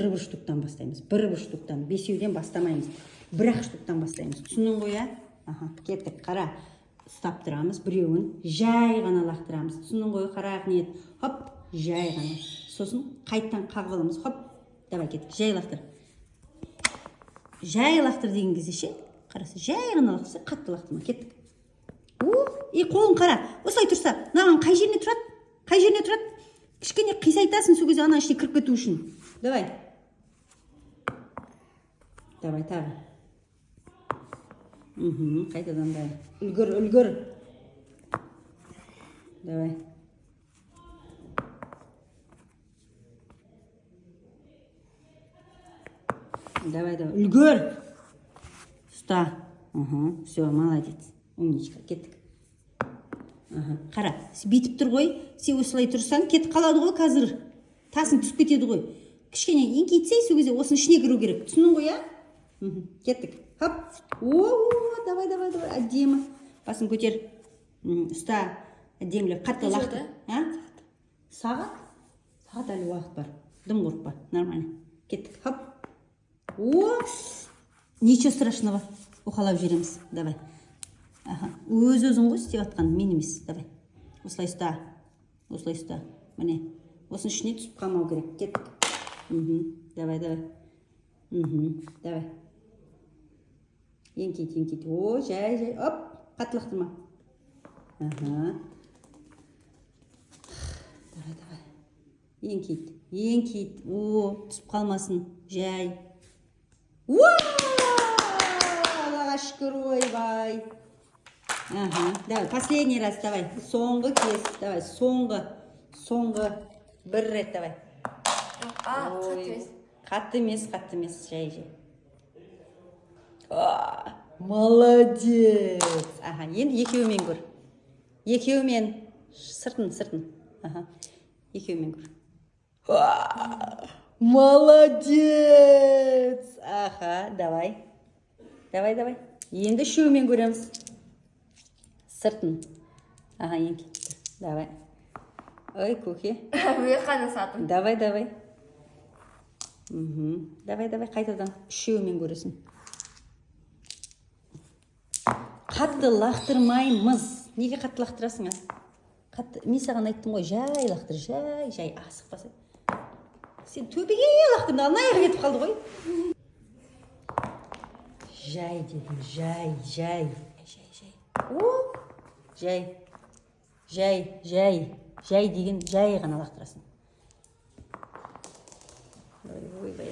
Бір штуктан бастаймыз, бір штуктан, бесеуден бастамаймыз, бір ақ штуктан бастаймыз. Түсіндің ғой, иә? Аха, кеттік. Қара, ұстап тұрамыз, біреуін жай ғана лақтырамыз. Түсіндің ғой? Қара, ниет, хоп, жай ғана. Сосын қайттан қағып аламыз, хоп. Давай, кеттік, жай лақтыр. Жай лақтыр деген кезде ше, қараса, жай ғана лақтырса, қатты лақтырма. Кеттік. О, и қолың, қара, осылай тұрса, мынаған қай жеріне тұрады? Қай жеріне тұрады? Кішкене қисайтасың сол кезде, ана ішіне кіріп кету үшін. Давай, давай, тағы. Қайтадан, давай, үлгір, үлгір, давай. Давай, давай, үлгір, ұста. Все, молодец, умничка. Кеттік. Аха, қара, бүйтіп тұр ғой. Сен осылай тұрсаң, кетіп қалады ғой қазір, тасың түсіп кетеді ғой. Кішкене еңкейтсей, сол кезде осының ішіне кіру керек. Түсіндің ғой, иә? Кеттік, хоп. О, давай, давай, давай, әдемі. Басын көтер. Ұста әдемілеп, қатты Қанша? лақтыр. А, сағат әлі уақыт бар, дым қорықпа, нормально. Кеттік, хоп. О, ничего страшного, уқалап жібереміз. Давай. Аха, өз өзің ғой істеп жатқан, мен емес. Давай, осылай ұста, осылай ұста. Міне, осының ішіне түсіп қалмау керек. Кеттік. Давай, давай. Давай, еңкейт, еңкейт. О, жай, жай, оп, қатты лақтырма. Аха, давай, давай, еңкейт, еңкейт. О, түсіп қалмасын, жай. Уа! Аллаға шүкір, ойбай. Ага, давай, последний раз, давай. Соңғы кез, давай, соңғы, соңғы бір рет, давай. А, Ой, қатты емес. Қатты емес, қатты емес, жай, жай. А, молодец. Аха, енді екеуімен көр. Екеуімен, сыртын, сыртын. Аха, екеуімен көр. А, молодец. Аха, давай. Давай, давай. Енді үшеуімен көреміз. Сыртын. Аха, еңкейт. Давай. Ой, көке. Мен қана сатым. Давай, давай. Давай, давай, қайтадан үшеуімен көресің. Қатты лақтырмаймыз. Неге қатты лақтырасың, а? Қатты. Мен саған айттым ғой, жай лақтыр, жай, жай, асықпаса. Сен төбеге лақтырдың, ана аяғы кетіп қалды ғой. Жай дедім, жай, жай. Жай, жай. О, жай. Жай, жай. Жай деген жай ғана лақтырасың. Ой, ойбай.